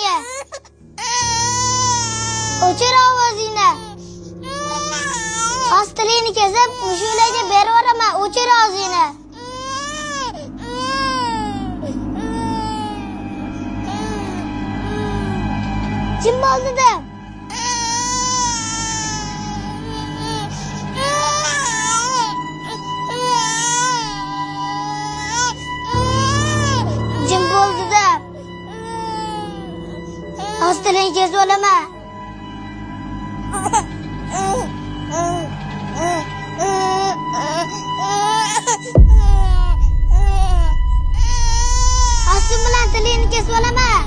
ovozingga. O'chir ovozingni. Hozir tilingni kesib, mushuklarga berib yuboraman. O'chir og'zingni. Jim bo'l dedim. Jim bo'l dedim. Hozir tilingni kesib olaman. Hozir bilan tilingni kesib olaman.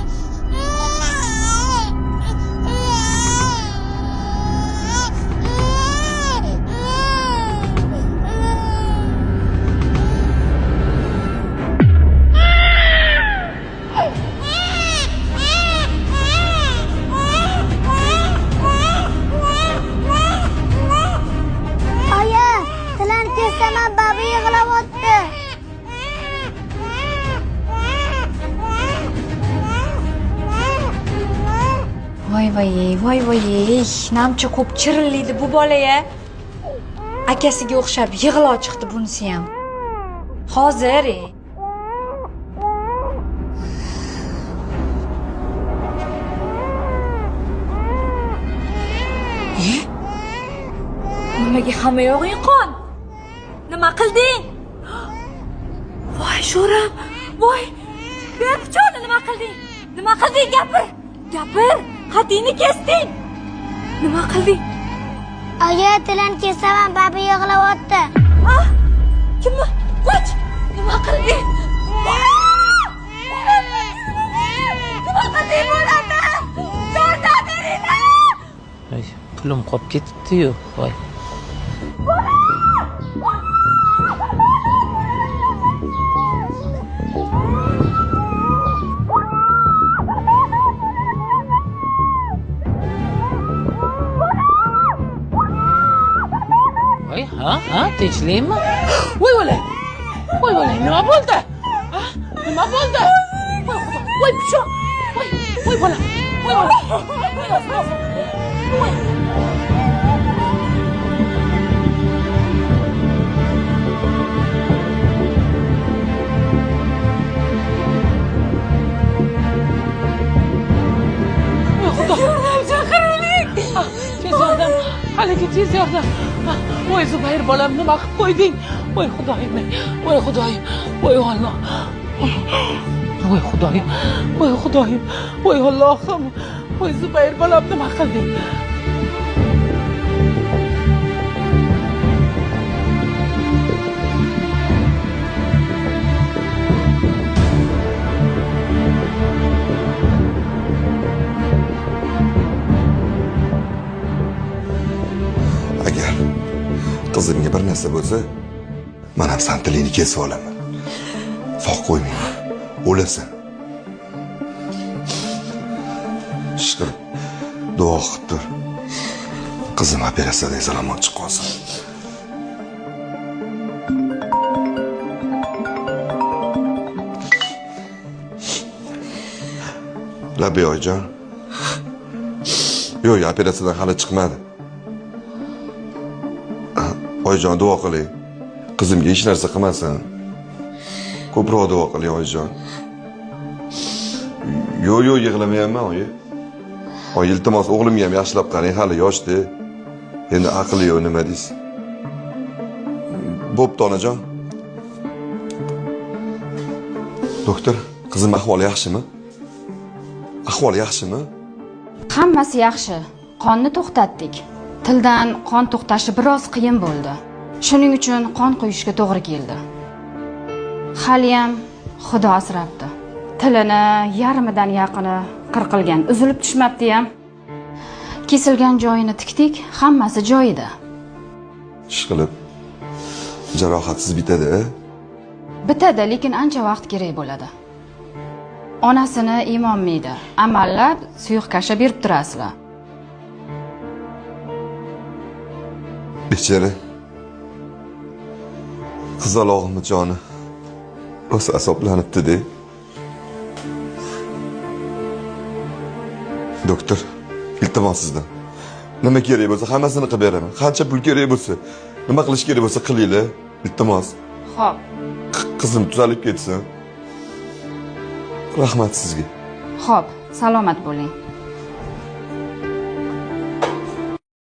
Voy voy voy voy, namcha ko'p chirillaydi bu bola-ya. Akasiga o'xshab yig'lo chiqdi bunisi ham. Hozir nimaga hamma yog'ing qon? Nima qilding? Voy sho'ram, voy. Ber pichoqni, nima qilding? Nima qilding? Gapir. Gapir. Xatingni kesding. Nima qilding? Aya, tilini kesaman, babi yig'layapti. Ah! Kimni? Qoch! Nima qilding? Nima qilding bo'ladi? Yordam beringlar! Ay, pulim qolib ketibdi-yu, voy. Ha, tinchlikmi? Voy voy. Voy voy, nima bo'ldi? Ha? Nima bo'ldi? Voy xudo, voy pichoq. Voy, voy bola. Voy bola. Voy. Voy xudo. Chaqiraylik. Tez yordam. Haligi tez yordam. Voy Zubayr bolam, nima qilib qo'yding? Voy xudoyim, voy xudoyim, voy Alloh. Voy xudoyim, voy xudoyim, voy Allohim. Voy Zubayr bolam, nima qilding? Agar qizimga bir narsa bo'lsa, men ham san tilingni kesib olaman. Sog' qo'ymayman. O'lasan. Ishqilib duo qilib tur. Qizim operatsiyadan salomat chiqib qolsin. Labbay oyijon. Yo'q, operatsiyadan hali chiqmadi. Oyijon, duo qiling. Qizimga hech narsa qilmasin. Ko'proq duo qiling, oyijon. Yo'q, yo'q, yig'lamayapman, oyi. Oy, iltimos, o'g'limga ham yaxshilab qarang, hali yoshda. Endi aqli yo'q, nima deysiz? Bo'pti, onajon. Doktor, qizim ahvoli yaxshimi? Ahvoli yaxshimi? Hammasi yaxshi. Qonni to'xtatdik. Tildan qon to'xtashi biroz qiyin bo'ldi. Shuning uchun qon quyishga to'g'ri keldi. Haliyam Xudo asrabdi. Tilini yarmidan yaqini qirqilgan, uzilib tushmabdi ham. Kesilgan joyini tikdik, hammasi joyida. Ishqilib jarohatsiz bitadi, Bitadi, lekin ancha vaqt kerak bo'ladi. Onasini imonmaydi. Amallab suyuq kasha berib turasizlar. Bechara qizalog'imni joni rosa azoblanibdi-de. Doktor, iltimos sizdan. Nima kerak bo'lsa hammasini qilib beraman. Qancha pul kerak bo'lsa, nima qilish kerak bo'lsa qilinglar. Iltimos. Xo'p, Qizim tuzalib ketsin. Rahmat sizga. xo'p, salomat bo'ling.